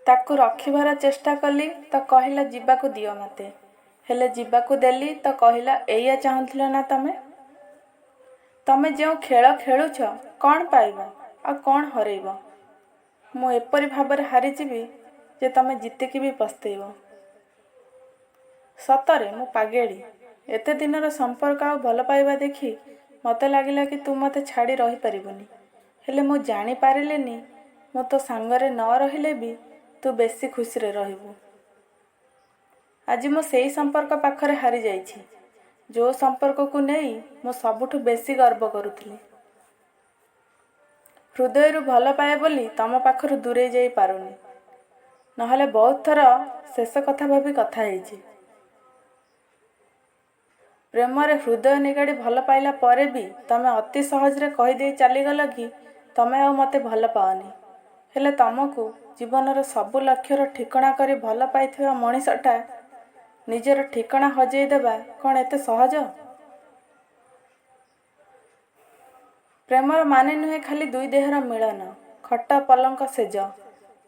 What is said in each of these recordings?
ତାକୁ ରଖିବାର ଚେଷ୍ଟା କଲି ତ କହିଲା ଯିବାକୁ ଦିଅ ମୋତେ। ହେଲେ ଯିବାକୁ ଦେଲି ତ କହିଲା ଏଇଆ ଚାହୁଁଥିଲ ନା ତମେ? ତମେ ଯେଉଁ ଖେଳ ଖେଳୁଛ କ'ଣ ପାଇବ ଆଉ କ'ଣ ହରେଇବ? ମୁଁ ଏପରି ଭାବରେ ହାରିଯିବି ଯେ ତମେ ଜିତିକି ବି ପସ୍ତେଇବ। ସତରେ ମୁଁ ପାଗେଳୀ। ଏତେ ଦିନର ସମ୍ପର୍କ ଆଉ ଭଲ ପାଇବା ଦେଖି ମୋତେ ଲାଗିଲା କି ତୁ ମୋତେ ଛାଡ଼ି ରହିପାରିବୁନି। ହେଲେ ମୁଁ ଜାଣିପାରିଲିନି ମୁଁ ତୋ ସାଙ୍ଗରେ ନ ରହିଲେ ବି ତୁ ବେଶୀ ଖୁସିରେ ରହିବୁ। ଆଜି ମୁଁ ସେଇ ସମ୍ପର୍କ ପାଖରେ ହାରିଯାଇଛି, ଯେଉଁ ସମ୍ପର୍କକୁ ନେଇ ମୁଁ ସବୁଠୁ ବେଶୀ ଗର୍ବ କରୁଥିଲି। ହୃଦୟରୁ ଭଲ ପାଏ ବୋଲି ତମ ପାଖରୁ ଦୂରେଇ ଯାଇପାରୁନି, ନହେଲେ ବହୁତ ଥର ଶେଷ କଥା ଭାବି କଥା ହେଇଛି। ପ୍ରେମରେ ହୃଦୟ ନିଗାଡ଼ି ଭଲ ପାଇଲା ପରେ ବି ତମେ ଅତି ସହଜରେ କହିଦେଇ ଚାଲିଗଲ କି ତମେ ଆଉ ମୋତେ ଭଲ ପାଅନି। ହେଲେ ତମକୁ ଜୀବନର ସବୁ ଲକ୍ଷ୍ୟର ଠିକଣା କରି ଭଲ ପାଇଥିବା ମଣିଷଟା ନିଜର ଠିକଣା ହଜେଇ ଦେବା କ'ଣ ଏତେ ସହଜ? ପ୍ରେମର ମାନେ ନୁହେଁ ଖାଲି ଦୁଇ ଦେହର ମିଳନ, ଖଟ ପଲଙ୍କ ଶେଯ।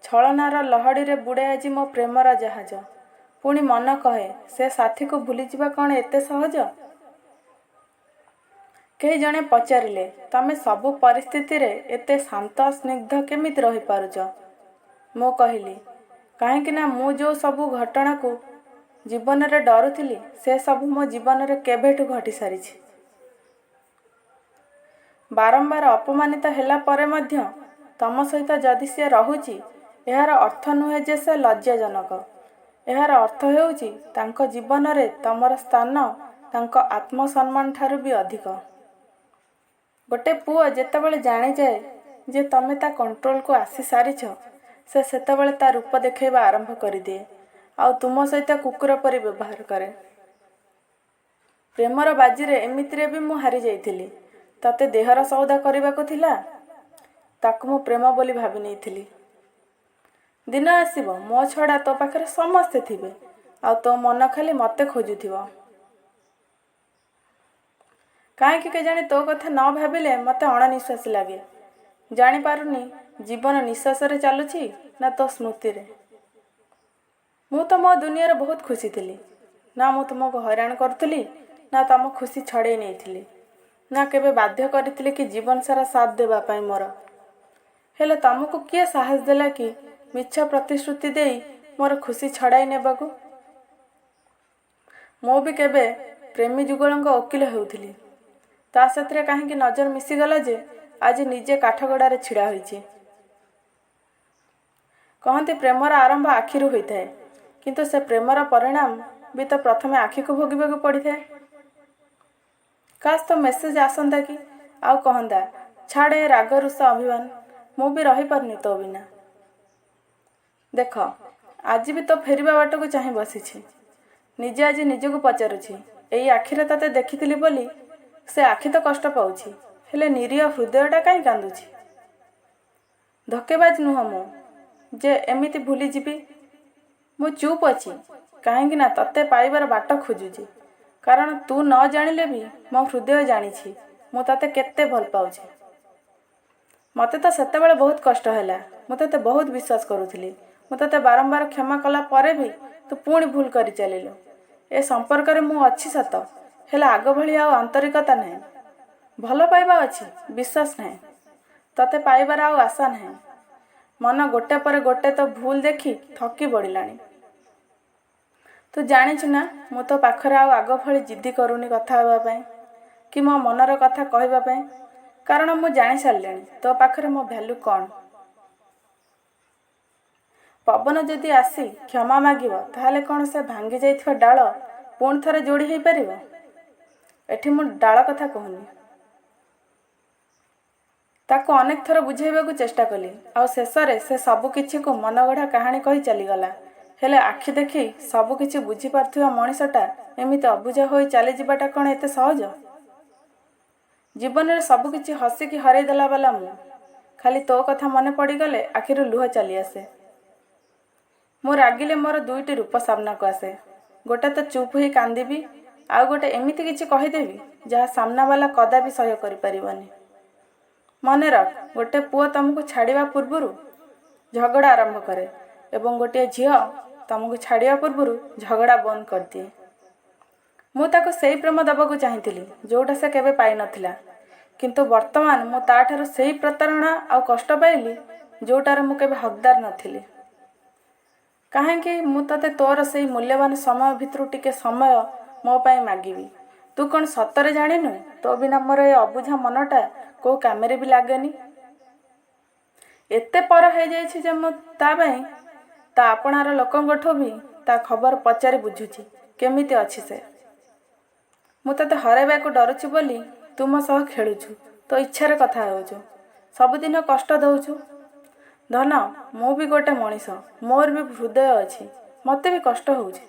ଛଳନାର ଲହଡ଼ିରେ ବୁଡ଼େ ଆଜି ମୋ ପ୍ରେମର ଜାହାଜ। ପୁଣି ମନ କହେ ସେ ସାଥୀକୁ ଭୁଲିଯିବା କ'ଣ ଏତେ ସହଜ? କେହି ଜଣେ ପଚାରିଲେ, ତମେ ସବୁ ପରିସ୍ଥିତିରେ ଏତେ ଶାନ୍ତ ସ୍ନିଗ୍ଧ କେମିତି ରହିପାରୁଛ? ମୁଁ କହିଲି, କାହିଁକିନା ମୁଁ ଯେଉଁ ସବୁ ଘଟଣାକୁ ଜୀବନରେ ଡରୁଥିଲି ସେ ସବୁ ମୋ ଜୀବନରେ କେବେଠୁ ଘଟିସାରିଛି। ବାରମ୍ବାର ଅପମାନିତ ହେଲା ପରେ ମଧ୍ୟ ତମ ସହିତ ଯଦି ସିଏ ରହୁଛି, ଏହାର ଅର୍ଥ ନୁହେଁ ଯେ ସେ ଲଜ୍ଜାଜନକ। ଏହାର ଅର୍ଥ ହେଉଛି ତାଙ୍କ ଜୀବନରେ ତମର ସ୍ଥାନ ତାଙ୍କ ଆତ୍ମସମ୍ମାନ ଠାରୁ ବି ଅଧିକ। ଗୋଟେ ପୁଅ ଯେତେବେଳେ ଜାଣିଯାଏ ଯେ ତମେ ତା କଣ୍ଟ୍ରୋଲକୁ ଆସିସାରିଛ, ସେ ସେତେବେଳେ ତା ରୂପ ଦେଖାଇବା ଆରମ୍ଭ କରିଦିଏ ଆଉ ତୁମ ସହିତ କୁକୁର ପରି ବ୍ୟବହାର କରେ। ପ୍ରେମର ବାଜିରେ ଏମିତିରେ ବି ମୁଁ ହାରିଯାଇଥିଲି। ତତେ ଦେହର ସଉଦା କରିବାକୁ ଥିଲା, ତାକୁ ମୁଁ ପ୍ରେମ ବୋଲି ଭାବି ନେଇଥିଲି। ଦିନ ଆସିବ ମୋ ଛଡ଼ା ତୋ ପାଖରେ ସମସ୍ତେ ଥିବେ ଆଉ ତୋ ମନ ଖାଲି ମୋତେ ଖୋଜୁଥିବ। କାହିଁକି କେଜାଣି ତୋ କଥା ନ ଭାବିଲେ ମୋତେ ଅଣନିଶ୍ୱାସୀ ଲାଗେ। ଜାଣିପାରୁନି ଜୀବନ ନିଶ୍ୱାସରେ ଚାଲୁଛି ନା ତୋ ସ୍ମୃତିରେ। ମୁଁ ତ ମୋ ଦୁନିଆରେ ବହୁତ ଖୁସି ଥିଲି। ନା ମୁଁ ତୁମକୁ ହଇରାଣ କରୁଥିଲି, ନା ତମ ଖୁସି ଛଡ଼େଇ ନେଇଥିଲି, ନା କେବେ ବାଧ୍ୟ କରିଥିଲି କି ଜୀବନ ସାରା ସାଥ ଦେବା ପାଇଁ ମୋର। ହେଲେ ତମକୁ କିଏ ସାହସ ଦେଲା କି ମିଛ ପ୍ରତିଶ୍ରୁତି ଦେଇ ମୋର ଖୁସି ଛଡ଼ାଇ ନେବାକୁ? ମୁଁ ବି କେବେ ପ୍ରେମୀ ଯୁଗଳଙ୍କ ଓକିଲ ହେଉଥିଲି। ତା ସାଥିରେ କାହିଁକି ନଜର ମିଶିଗଲା ଯେ ଆଜି ନିଜେ କାଠଗଡ଼ାରେ ଛିଡ଼ା ହୋଇଛି। କହନ୍ତି ପ୍ରେମର ଆରମ୍ଭ ଆଖିରୁ ହୋଇଥାଏ, କିନ୍ତୁ ସେ ପ୍ରେମର ପରିଣାମ ବି ତ ପ୍ରଥମେ ଆଖିକୁ ଭୋଗିବାକୁ ପଡ଼ିଥାଏ। କାଶ ତୋ ମେସେଜ ଆସନ୍ତା କି ଆଉ କହନ୍ତା, ଛାଡ଼ ଏ ରାଗ ରୁଷା ଅଭିମାନ, ମୁଁ ବି ରହିପାରୁନି ତୋ ବିନା। ଦେଖ, ଆଜି ବି ତୋ ଫେରିବା ବାଟକୁ ଚାହିଁ ବସିଛି। ନିଜେ ଆଜି ନିଜକୁ ପଚାରୁଛି, ଏଇ ଆଖିରେ ତତେ ଦେଖିଥିଲି ବୋଲି ସେ ଆଖି ତ କଷ୍ଟ ପାଉଛି, ହେଲେ ନିରୀହ ହୃଦୟଟା କାହିଁ କାନ୍ଦୁଛି? ଧୋକେବାଜ ନୁହଁ ମୁଁ ଯେ ଏମିତି ଭୁଲିଯିବି। ମୁଁ ଚୁପ୍ ଅଛି କାହିଁକି ନା ତତେ ପାଇବାର ବାଟ ଖୋଜୁଛି। କାରଣ ତୁ ନ ଜାଣିଲେ ବି ମୋ ହୃଦୟ ଜାଣିଛି ମୁଁ ତତେ କେତେ ଭଲ ପାଉଛି। ମୋତେ ତ ସେତେବେଳେ ବହୁତ କଷ୍ଟ ହେଲା। ମୁଁ ତତେ ବହୁତ ବିଶ୍ୱାସ କରୁଥିଲି। ମୁଁ ତତେ ବାରମ୍ବାର କ୍ଷମା କଲା ପରେ ବି ତୁ ପୁଣି ଭୁଲ କରି ଚାଲିଲୁ। ଏ ସମ୍ପର୍କରେ ମୁଁ ଅଛି ସତ, ହେଲେ ଆଗ ଭଳି ଆଉ ଆନ୍ତରିକତା ନାହିଁ। ଭଲ ପାଇବା ଅଛି, ବିଶ୍ୱାସ ନାହିଁ। ତତେ ପାଇବାର ଆଉ ଆଶା ନାହିଁ। ମନ ଗୋଟେ ପରେ ଗୋଟେ ତୋ ଭୁଲ ଦେଖି ଥକି ପଡ଼ିଲାଣି। ତୁ ଜାଣିଛୁ ନା ମୁଁ ତୋ ପାଖରେ ଆଉ ଆଗ ଭଳି ଜିଦ୍ଦି କରୁନି କଥା ହେବା ପାଇଁ କି ମୋ ମନର କଥା କହିବା ପାଇଁ। କାରଣ ମୁଁ ଜାଣିସାରିଲିଣି ତୋ ପାଖରେ ମୋ ଭ୍ୟାଲୁ କ'ଣ। ପବନ ଯଦି ଆସି କ୍ଷମା ମାଗିବ, ତାହେଲେ କ'ଣ ସେ ଭାଙ୍ଗି ଯାଇଥିବା ଡାଳ ପୁଣି ଥରେ ଯୋଡ଼ି ହେଇପାରିବ? ଏଠି ମୁଁ ଡାଳ କଥା କହୁନି। ତାକୁ ଅନେକ ଥର ବୁଝେଇବାକୁ ଚେଷ୍ଟା କଲି, ଆଉ ଶେଷରେ ସେ ସବୁ କିଛିକୁ ମନଗଢ଼ା କାହାଣୀ କହି ଚାଲିଗଲା। ହେଲେ ଆଖି ଦେଖି ସବୁ କିଛି ବୁଝିପାରୁଥିବା ମଣିଷଟା ଏମିତି ଅବୁଝା ହୋଇ ଚାଲିଯିବାଟା କ'ଣ ଏତେ ସହଜ? ଜୀବନରେ ସବୁକିଛି ହସିକି ହରେଇ ଦେଲା ବାଲା ମୁଁ, ଖାଲି ତୋ କଥା ମନେ ପଡ଼ିଗଲେ ଆଖିରୁ ଲୁହ ଚାଲିଆସେ। ମୁଁ ରାଗିଲେ ମୋର ଦୁଇଟି ରୂପ ସାମ୍ନାକୁ ଆସେ। ଗୋଟେ ତ ଚୁପ୍ ହୋଇ କାନ୍ଦିବି, ଆଉ ଗୋଟେ ଏମିତି କିଛି କହିଦେବି ଯାହା ସାମ୍ନାବାଲା କଦାପି ସହ୍ୟ କରିପାରିବନି। ମନେ ରଖ, ଗୋଟେ ପୁଅ ତମକୁ ଛାଡ଼ିବା ପୂର୍ବରୁ ଝଗଡ଼ା ଆରମ୍ଭ କରେ, ଏବଂ ଗୋଟିଏ ଝିଅ ତମକୁ ଛାଡ଼ିବା ପୂର୍ବରୁ ଝଗଡ଼ା ବନ୍ଦ କରିଦିଏ। ମୁଁ ତାକୁ ସେଇ ପ୍ରେମ ଦେବାକୁ ଚାହିଁଥିଲି ଯେଉଁଟା ସେ କେବେ ପାଇନଥିଲା, କିନ୍ତୁ ବର୍ତ୍ତମାନ ମୁଁ ତା'ଠାରୁ ସେଇ ପ୍ରତାରଣା ଆଉ କଷ୍ଟ ପାଇଲି ଯେଉଁଟାର ମୁଁ କେବେ ହକଦାର ନଥିଲି। କାହିଁକି ମୁଁ ତତେ ତୋର ସେଇ ମୂଲ୍ୟବାନ ସମୟ ଭିତରୁ ଟିକେ ସମୟ ମୋ ପାଇଁ ମାଗିବି? ତୁ କ'ଣ ସତରେ ଜାଣିନୁ ତୋ ବିନା ମୋର ଏ ଅବୁଝା ମନଟା କେଉଁ କାମରେ ବି ଲାଗେନି? ଏତେ ପର ହେଇଯାଇଛି ଯେ ମୁଁ ତା ପାଇଁ ତା ଆପଣାର ଲୋକଙ୍କଠୁ ବି ତା ଖବର ପଚାରି ବୁଝୁଛି କେମିତି ଅଛି ସେ। ମୁଁ ତତେ ହରାଇବାକୁ ଡରୁଛି ବୋଲି ତୁ ମୋ ସହ ଖେଳୁଛୁ, ତୋ ଇଚ୍ଛାରେ କଥା ହେଉଛୁ, ସବୁଦିନ କଷ୍ଟ ଦେଉଛୁ। ଧନ, ମୁଁ ବି ଗୋଟେ ମଣିଷ, ମୋର ବି ହୃଦୟ ଅଛି, ମୋତେ ବି କଷ୍ଟ ହେଉଛି।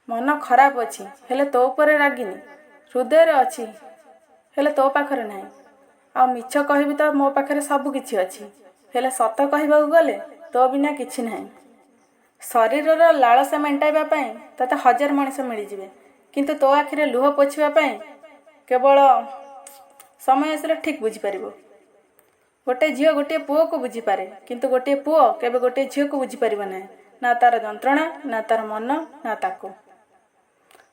ମନ ଖରାପ ଅଛି ହେଲେ ତୋ ଉପରେ ରାଗିନି, ହୃଦୟରେ ଅଛି ହେଲେ ତୋ ପାଖରେ ନାହିଁ। ଆଉ ମିଛ କହିବି ତ ମୋ ପାଖରେ ସବୁ କିଛି ଅଛି, ହେଲେ ସତ କହିବାକୁ ଗଲେ ତୋ ବିନା କିଛି ନାହିଁ। ଶରୀରର ଲାଳସା ମେଣ୍ଟାଇବା ପାଇଁ ତୋତେ ହଜାର ମଣିଷ ମିଳିଯିବେ, କିନ୍ତୁ ତୋ ଆଖିରେ ଲୁହ ପୋଛିବା ପାଇଁ କେବଳ ସମୟ ଆସିଲେ ଠିକ୍ ବୁଝିପାରିବ। ଗୋଟେ ଝିଅ ଗୋଟିଏ ପୁଅକୁ ବୁଝିପାରେ, କିନ୍ତୁ ଗୋଟିଏ ପୁଅ କେବେ ଗୋଟିଏ ଝିଅକୁ ବୁଝିପାରିବ ନାହିଁ, ନା ତାର ଯନ୍ତ୍ରଣା, ନା ତାର ମନ, ନା ତାକୁ।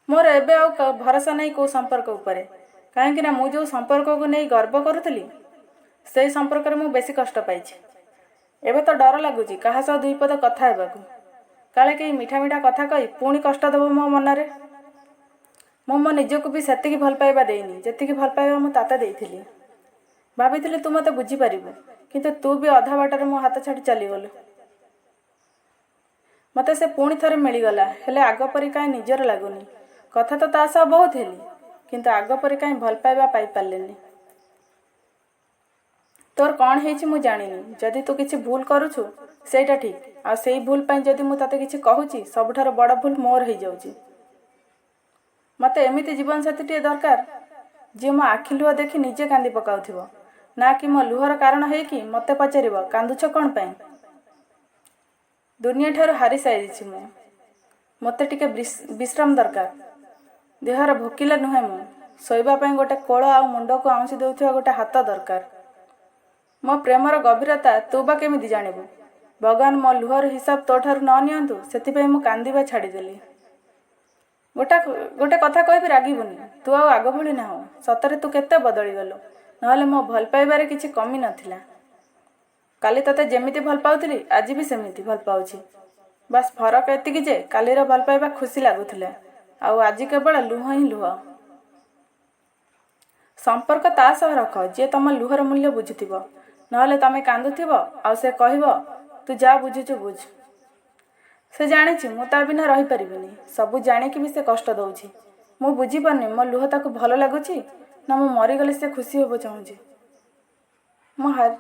ମୋର ଏବେ ଆଉ ଭରସା ନାହିଁ କେଉଁ ସମ୍ପର୍କ ଉପରେ, କାହିଁକି ନା ମୁଁ ଯେଉଁ ସମ୍ପର୍କକୁ ନେଇ ଗର୍ବ କରୁଥିଲି ସେଇ ସମ୍ପର୍କରେ ମୁଁ ବେଶୀ କଷ୍ଟ ପାଇଛି। ଏବେ ତ ଡର ଲାଗୁଛି କାହା ସହ ଦୁଇ ପଦ କଥା ହେବାକୁ, କାଳେ କେହି ମିଠା ମିଠା କଥା କହି ପୁଣି କଷ୍ଟ ଦେବ ମୋ ମନରେ। ମୁଁ ମୋ ନିଜକୁ ବି ସେତିକି ଭଲ ପାଇବା ଦେଇନି ଯେତିକି ଭଲ ପାଇବା ମୁଁ ତତେ ଦେଇଥିଲି। ଭାବିଥିଲି ତୁ ମୋତେ ବୁଝିପାରିବୁ, କିନ୍ତୁ ତୁ ବି ଅଧା ବାଟରେ ମୋ ହାତ ଛାଡ଼ି ଚାଲିଗଲୁ। ମୋତେ ସେ ପୁଣି ଥରେ ମିଳିଗଲା, ହେଲେ ଆଗ ପରି କାହିଁ ନିଜର ଲାଗୁନି। କଥା ତ ତା ସହ ବହୁତ ହେଲି, କିନ୍ତୁ ଆଗ ପରି କାହିଁ ଭଲ ପାଇବା ପାଇପାରିଲିନି। ତୋର କ'ଣ ହେଇଛି ମୁଁ ଜାଣିନି। ଯଦି ତୁ କିଛି ଭୁଲ କରୁଛୁ ସେଇଟା ଠିକ୍, ଆଉ ସେଇ ଭୁଲ ପାଇଁ ଯଦି ମୁଁ ତତେ କିଛି କହୁଛି ସବୁଠାରୁ ବଡ଼ ଭୁଲ ମୋର ହେଇଯାଉଛି। ମୋତେ ଏମିତି ଜୀବନସାଥୀଟିଏ ଦରକାର ଯିଏ ମୋ ଆଖି ଲୁହ ଦେଖି ନିଜେ କାନ୍ଦି ପକାଉଥିବ, ନା କି ମୋ ଲୁହର କାରଣ ହେଇକି ମୋତେ ପଚାରିବ କାନ୍ଦୁଛ କ'ଣ ପାଇଁ। ଦୁନିଆଠାରୁ ହାରି ସାରିଛି ମୁଁ, ମୋତେ ଟିକେ ବିଶ୍ରାମ ଦରକାର। ଦେହର ଭୋକିଲା ନୁହେଁ ମୁଁ, ଶୋଇବା ପାଇଁ ଗୋଟେ କୋଳ ଆଉ ମୁଣ୍ଡକୁ ଆଉଁସି ଦେଉଥିବା ଗୋଟେ ହାତ ଦରକାର। ମୋ ପ୍ରେମର ଗଭୀରତା ତୁ ବା କେମିତି ଜାଣିବୁ? ଭଗବାନ ମୋ ଲୁହର ହିସାବ ତୋଠାରୁ ନ ନିଅନ୍ତୁ, ସେଥିପାଇଁ ମୁଁ କାନ୍ଦିବା ଛାଡ଼ିଦେଲି। ଗୋଟେ କଥା କହିବି, ରାଗିବୁନି। ତୁ ଆଉ ଆଗ ଭଳି ନାହୁଁ, ସତରେ ତୁ କେତେ ବଦଳିଗଲୁ। ନହେଲେ ମୋ ଭଲ ପାଇବାରେ କିଛି କମି ନଥିଲା। କାଲି ତତେ ଯେମିତି ଭଲ ପାଉଥିଲି ଆଜି ବି ସେମିତି ଭଲ ପାଉଛି, ବାସ୍ ଫରକ ଏତିକି ଯେ କାଲିର ଭଲ ପାଇବା ଖୁସି ଲାଗୁଥିଲା, ଆଉ ଆଜି କେବଳ ଲୁହ ହିଁ ଲୁହ। ସମ୍ପର୍କ ତା ସହ ରଖ ଯିଏ ତମ ଲୁହର ମୂଲ୍ୟ ବୁଝୁଥିବ, ନହେଲେ ତମେ କାନ୍ଦୁଥିବ ଆଉ ସେ କହିବ ତୁ ଯାହା ବୁଝୁଛୁ ବୁଝ। ସେ ଜାଣିଛି ମୁଁ ତା ବିନା ରହିପାରିବିନି, ସବୁ ଜାଣିକି ବି ସେ କଷ୍ଟ ଦେଉଛି। ମୁଁ ବୁଝିପାରୁନି ମୋ ଲୁହ ତାକୁ ଭଲ ଲାଗୁଛି ନା ମୁଁ ମରିଗଲେ ସେ ଖୁସି ହେବ ଚାହୁଁଛି। ମୁଁ ହାରି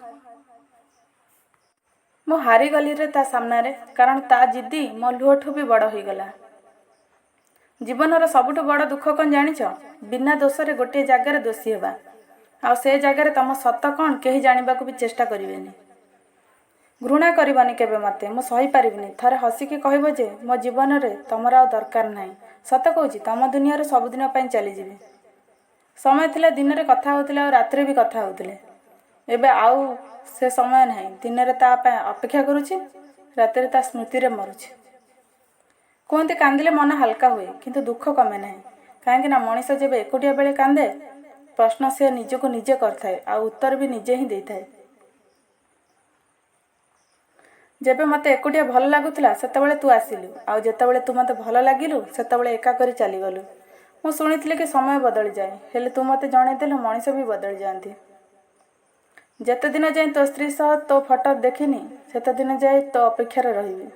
ମୁଁ ହାରିଗଲିରେ ତା ସାମ୍ନାରେ, କାରଣ ତା ଜିଦି ମୋ ଲୁହଠୁ ବି ବଡ଼ ହୋଇଗଲା। ଜୀବନର ସବୁଠୁ ବଡ଼ ଦୁଃଖ କ'ଣ ଜାଣିଛ? ବିନା ଦୋଷରେ ଗୋଟିଏ ଜାଗାରେ ଦୋଷୀ ହେବା, ଆଉ ସେ ଜାଗାରେ ତମ ସତ କ'ଣ କେହି ଜାଣିବାକୁ ବି ଚେଷ୍ଟା କରିବେନି। ଘୃଣା କରିବନି କେବେ ମୋତେ, ମୁଁ ସହିପାରିବିନି। ଥରେ ହସିକି କହିବ ଯେ ମୋ ଜୀବନରେ ତମର ଆଉ ଦରକାର ନାହିଁ। ସତ କହୁଛି, ତମ ଦୁନିଆରୁ ସବୁଦିନ ପାଇଁ ଚାଲିଯିବି। ସମୟ ଥିଲା ଦିନରେ କଥା ହେଉଥିଲେ ଆଉ ରାତିରେ ବି କଥା ହେଉଥିଲେ, ଏବେ ଆଉ ସେ ସମୟ ନାହିଁ। ଦିନରେ ତା ପାଇଁ ଅପେକ୍ଷା କରୁଛି, ରାତିରେ ତା ସ୍ମୃତିରେ ମରୁଛି। କୁହନ୍ତି କାନ୍ଦିଲେ ମନ ହାଲକା ହୁଏ, କିନ୍ତୁ ଦୁଃଖ କମେ ନାହିଁ। କାହିଁକି ନା ମଣିଷ ଯେବେ ଏକୁଟିଆ ବେଳେ କାନ୍ଦେ, ପ୍ରଶ୍ନ ସେ ନିଜକୁ ନିଜେ କରିଥାଏ ଆଉ ଉତ୍ତର ବି ନିଜେ ହିଁ ଦେଇଥାଏ। ଯେବେ ମୋତେ ଏକୁଟିଆ ଭଲ ଲାଗୁଥିଲା ସେତେବେଳେ ତୁ ଆସିଲୁ, ଆଉ ଯେତେବେଳେ ତୁ ମୋତେ ଭଲ ଲାଗିଲୁ ସେତେବେଳେ ଏକା କରି ଚାଲିଗଲୁ। ମୁଁ ଶୁଣିଥିଲି କି ସମୟ ବଦଳିଯାଏ, ହେଲେ ତୁ ମୋତେ ଜଣେଇଦେଲୁ ମଣିଷ ବି ବଦଳିଯାଆନ୍ତି। ଯେତେ ଦିନ ଯାଏଁ ତୋ ସ୍ତ୍ରୀ ସହ ତୋ ଫଟୋ ଦେଖିନି ସେତେ ଦିନ ଯାଏ ତୋ ଅପେକ୍ଷାରେ ରହିବି।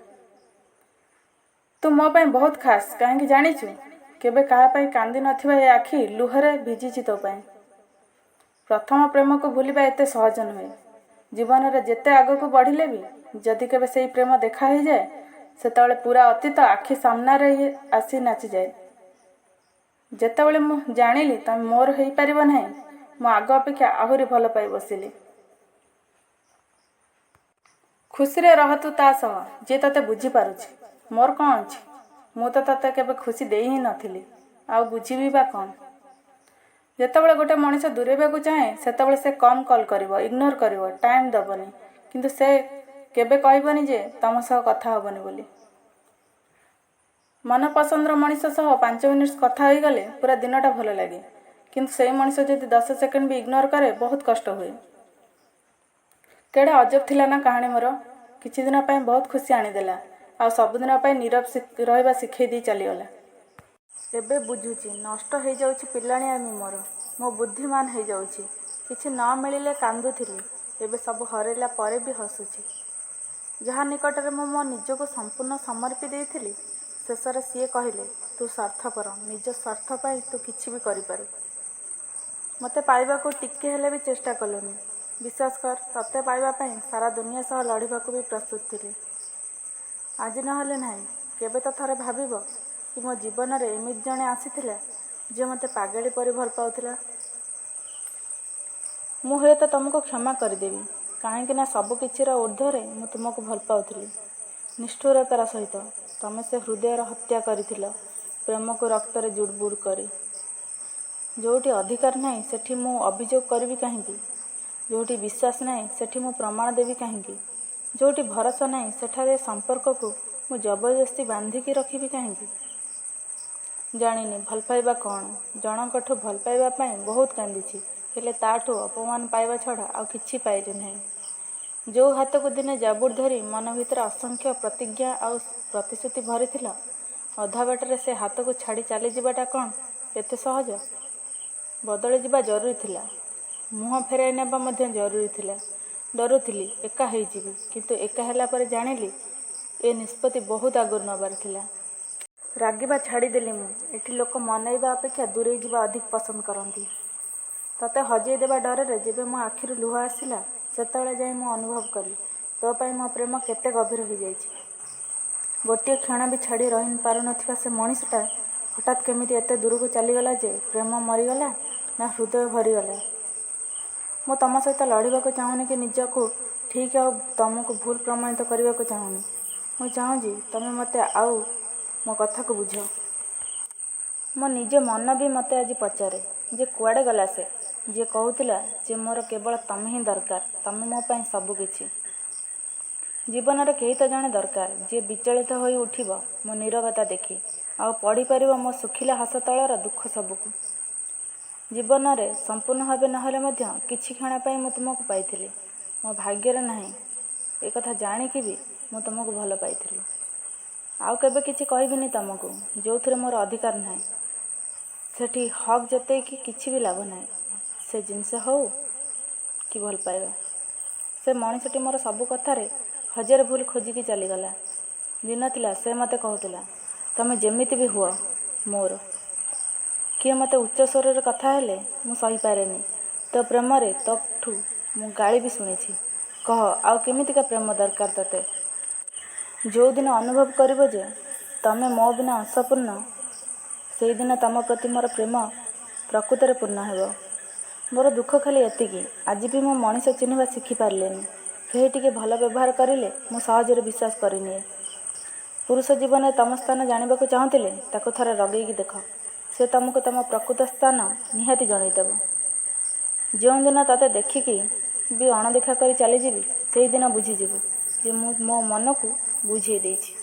ତୁ ମୋ ପାଇଁ ବହୁତ ଖାସ୍, କାହିଁକି ଜାଣିଛୁ? କେବେ କାହା ପାଇଁ କାନ୍ଦି ନଥିବା ଏ ଆଖି ଲୁହରେ ଭିଜିଛି ତୋ ପାଇଁ। ପ୍ରଥମ ପ୍ରେମକୁ ଭୁଲିବା ଏତେ ସହଜ ନୁହେଁ। ଜୀବନରେ ଯେତେ ଆଗକୁ ବଢ଼ିଲେ ବି ଯଦି କେବେ ସେଇ ପ୍ରେମ ଦେଖା ହେଇଯାଏ, ସେତେବେଳେ ପୁରା ଅତୀତ ଆଖି ସାମ୍ନାରେ ଆସି ନାଚିଯାଏ। ଯେତେବେଳେ ମୁଁ ଜାଣିଲି ତମେ ମୋର ହେଇପାରିବ ନାହିଁ, ମୁଁ ଆଗ ଅପେକ୍ଷା ଆହୁରି ଭଲ ପାଇ ବସିଲି। ଖୁସିରେ ରହ ତୁ ତା ସହ ଯିଏ ତତେ ବୁଝିପାରୁଛି। ମୋର କ'ଣ ଅଛି? ମୁଁ ତ ତତେ କେବେ ଖୁସି ଦେଇ ହିଁ ନଥିଲି, ଆଉ ବୁଝିବି ବା କ'ଣ? ଯେତେବେଳେ ଗୋଟେ ମଣିଷ ଦୂରେଇବାକୁ ଚାହେଁ ସେତେବେଳେ ସେ କମ୍ କଲ୍ କରିବ, ଇଗ୍ନୋର କରିବ, ଟାଇମ୍ ଦେବନି, କିନ୍ତୁ ସେ କେବେ କହିବନି ଯେ ତମ ସହ କଥା ହେବନି ବୋଲି। ମନ ପସନ୍ଦର ମଣିଷ ସହ 5 ମିନିଟ୍ସ କଥା ହୋଇଗଲେ ପୁରା ଦିନଟା ଭଲ ଲାଗେ। କିନ୍ତୁ ସେଇ ମଣିଷ ଯଦି 10 ସେକେଣ୍ଡ ବି ଇଗ୍ନୋର କରେ, ବହୁତ କଷ୍ଟ ହୁଏ। କେଡ଼େ ଅଜବ ଥିଲା ନା କାହାଣୀ ମୋର? କିଛି ଦିନ ପାଇଁ ବହୁତ ଖୁସି ଆଣିଦେଲା ଆଉ ସବୁଦିନ ପାଇଁ ନୀରବ ରହିବା ଶିଖେଇ ଦେଇ ଚାଲିଗଲା। ଏବେ ବୁଝୁଛି, ନଷ୍ଟ ହେଇଯାଉଛି ପିଲାଳିଆମି ମୋର। ମୁଁ ବୁଦ୍ଧିମାନ ହେଇଯାଉଛି। କିଛି ନ ମିଳିଲେ କାନ୍ଦୁଥିଲି, ଏବେ ସବୁ ହରେଇଲା ପରେ ବି ହସୁଛି। ଯାହା ନିକଟରେ ମୁଁ ମୋ ନିଜକୁ ସମ୍ପୂର୍ଣ୍ଣ ସମର୍ପି ଦେଇଥିଲି, ଶେଷରେ ସିଏ କହିଲେ, "ତୁ ସ୍ୱାର୍ଥପର। ନିଜ ସ୍ୱାର୍ଥ ପାଇଁ ତୁ କିଛି ବି କରିପାରୁ। ମୋତେ ପାଇବାକୁ ଟିକେ ହେଲେ ବି ଚେଷ୍ଟା କଲୁନି। ବିଶ୍ୱାସ କର, ତତେ ପାଇବା ପାଇଁ ସାରା ଦୁନିଆ ସହ ଲଢ଼ିବାକୁ ବି ପ୍ରସ୍ତୁତ ଥିଲି। ଆଜି ନହେଲେ ନାହିଁ, କେବେ ତ ଥରେ ଭାବିବ କି ମୋ ଜୀବନରେ ଏମିତି ଜଣେ ଆସିଥିଲା, ଯିଏ ମୋତେ ପାଗେଳି ପରି ଭଲ ପାଉଥିଲା। ମୁଁ ହୁଏତ ତୁମକୁ କ୍ଷମା କରିଦେବି, କାହିଁକି ନା ସବୁ କିଛିର ଊର୍ଦ୍ଧ୍ୱରେ ମୁଁ ତୁମକୁ ଭଲ ପାଉଥିଲି ନିଷ୍ଠୁରତାର ସହିତ। ତମେ ସେ ହୃଦୟର ହତ୍ୟା କରିଥିଲ, ପ୍ରେମକୁ ରକ୍ତରେ ଜୁଡ଼ୁବୁଡ଼ୁ କରି। ଯେଉଁଠି ଅଧିକାର ନାହିଁ, ସେଠି ମୁଁ ଅଭିଯୋଗ କରିବି କାହିଁକି? ଯେଉଁଠି ବିଶ୍ୱାସ ନାହିଁ, ସେଠି ମୁଁ ପ୍ରମାଣ ଦେବି କାହିଁକି? ଯେଉଁଠି ଭରସା ନାହିଁ, ସେଠାରେ ସମ୍ପର୍କକୁ ମୁଁ ଜବରଦସ୍ତି ବାନ୍ଧିକି ରଖିବି କାହିଁକି? ଜାଣିନି ଭଲ ପାଇବା କ'ଣ। ଜଣଙ୍କଠୁ ଭଲ ପାଇବା ପାଇଁ ବହୁତ କାନ୍ଦିଛି, ହେଲେ ତାଠୁ ଅପମାନ ପାଇବା ଛଡ଼ା ଆଉ କିଛି ପାଇଲି ନାହିଁ। ଯେଉଁ ହାତକୁ ଦିନେ ଜାବୁଡ଼ି ଧରି ମନ ଭିତରେ ଅସଂଖ୍ୟ ପ୍ରତିଜ୍ଞା ଆଉ ପ୍ରତିଶ୍ରୁତି ଭରିଥିଲ, ଅଧା ବାଟରେ ସେ ହାତକୁ ଛାଡ଼ି ଚାଲିଯିବାଟା କ'ଣ ଏତେ ସହଜ? ବଦଳିଯିବା ଜରୁରୀ ଥିଲା। ମୁହଁ ଫେରାଇ ନେବା ମଧ୍ୟ ଜରୁରୀ ଥିଲା। ଡରୁଥିଲି ଏକା ହେଇଯିବି, କିନ୍ତୁ ଏକା ହେଲା ପରେ ଜାଣିଲି, ଏ ନିଷ୍ପତ୍ତି ବହୁତ ଆଗରୁ ନେବାର ଥିଲା। ରାଗିବା ଛାଡ଼ିଦେଲି ମୁଁ। ଏଠି ଲୋକ ମନେଇବା ଅପେକ୍ଷା ଦୂରେଇ ଯିବା ଅଧିକ ପସନ୍ଦ କରନ୍ତି। ତତେ ହଜେଇ ଦେବା ଡରରେ ଯେବେ ମୋ ଆଖିରୁ ଲୁହ ଆସିଲା, ସେତେବେଳେ ଯାଇ ମୁଁ ଅନୁଭବ କଲି ତୋ ପାଇଁ ମୋ ପ୍ରେମ କେତେ ଗଭୀର ହୋଇଯାଇଛି। ଗୋଟିଏ କ୍ଷଣ ବି ଛାଡ଼ି ରହି ପାରୁନଥିବା ସେ ମଣିଷଟା ହଠାତ୍ କେମିତି ଏତେ ଦୂରକୁ ଚାଲିଗଲା ଯେ ପ୍ରେମ ମରିଗଲା ନା ହୃଦୟ ଭରିଗଲା? ମୁଁ ତମ ସହିତ ଲଢ଼ିବାକୁ ଚାହୁଁନି କି ନିଜକୁ ଠିକ୍ ଆଉ ତମକୁ ଭୁଲ ପ୍ରମାଣିତ କରିବାକୁ ଚାହୁଁନି। ମୁଁ ଚାହୁଁଛି ତମେ ମୋତେ ଆଉ ମୋ କଥାକୁ ବୁଝ। ମୋ ନିଜ ମନ ବି ମୋତେ ଆଜି ପଚାରେ ଯେ କୁଆଡ଼େ ଗଲା ସେ, ଯିଏ କହୁଥିଲା ଯେ ମୋର କେବଳ ତମେ ହିଁ ଦରକାର, ତମେ ମୋ ପାଇଁ ସବୁକିଛି? ଜୀବନରେ କେହି ତ ଜଣେ ଦରକାର, ଯିଏ ବିଚଳିତ ହୋଇ ଉଠିବ ମୋ ନୀରବତା ଦେଖି ଆଉ ପଢ଼ିପାରିବ ମୋ ଶୁଖିଲା ହସ ତଳର ଦୁଃଖ ସବୁକୁ। ଜୀବନରେ ସମ୍ପୂର୍ଣ୍ଣ ଭାବେ ନହେଲେ ମଧ୍ୟ କିଛି କ୍ଷଣ ପାଇଁ ମୁଁ ତୁମକୁ ପାଇଥିଲି। ମୋ ଭାଗ୍ୟରେ ନାହିଁ ଏ କଥା ଜାଣିକି ବି ମୁଁ ତୁମକୁ ଭଲ ପାଇଥିଲି। ଆଉ କେବେ କିଛି କହିବିନି ତମକୁ, ଯେଉଁଥିରେ ମୋର ଅଧିକାର ନାହିଁ। ସେଠି ହକ୍ ଜତେଇକି କିଛି ବି ଲାଭ ନାହିଁ, ସେ ଜିନିଷ ହଉ କି ଭଲ ପାଇବା। ସେ ମଣିଷଟି ମୋର ସବୁ କଥାରେ ହଜାରେ ଭୁଲ ଖୋଜିକି ଚାଲିଗଲା। ଦିନ ଥିଲା, ସେ ମୋତେ କହୁଥିଲା, "ତମେ ଯେମିତି ବି ହୁଅ, ମୋର।" କିଏ ମୋତେ ଉଚ୍ଚ ସ୍ୱରରେ କଥା ହେଲେ ମୁଁ ସହିପାରେନି। ତୋ ପ୍ରେମରେ ତୋଠୁ ମୁଁ ଗାଳି ବି ଶୁଣିଛି। କହ, ଆଉ କେମିତିକା ପ୍ରେମ ଦରକାର ତୋତେ? ଯେଉଁଦିନ ଅନୁଭବ କରିବ ଯେ ତମେ ମୋ ବିନା ଅସମ୍ପୂର୍ଣ୍ଣ, ସେଇଦିନ ତମ ପ୍ରତି ମୋର ପ୍ରେମ ପ୍ରକୃତରେ ପୂର୍ଣ୍ଣ ହେବ। ମୋର ଦୁଃଖ ଖାଲି ଏତିକି, ଆଜି ବି ମୁଁ ମଣିଷ ଚିହ୍ନିବା ଶିଖିପାରିଲିନି। କେହି ଟିକେ ଭଲ ବ୍ୟବହାର କରିଲେ ମୁଁ ସହଜରେ ବିଶ୍ୱାସ କରିନିଏ। ପୁରୁଷ ଜୀବନରେ ତମ ସ୍ଥାନ ଜାଣିବାକୁ ଚାହୁଁଥିଲେ ତାକୁ ଥରେ ରଗେଇକି ଦେଖ। ସେ ତମକୁ ତମ ପ୍ରକୃତ ସ୍ଥାନ ନିହାତି ଜଣେଇଦେବ। ଯେଉଁଦିନ ତତେ ଦେଖିକି ବି ଅଣଦେଖା କରି ଚାଲିଯିବି, ସେଇଦିନ ବୁଝିଯିବୁ ଯେ ମୁଁ ମୋ ମନକୁ ବୁଝେଇ ଦେଇଛି।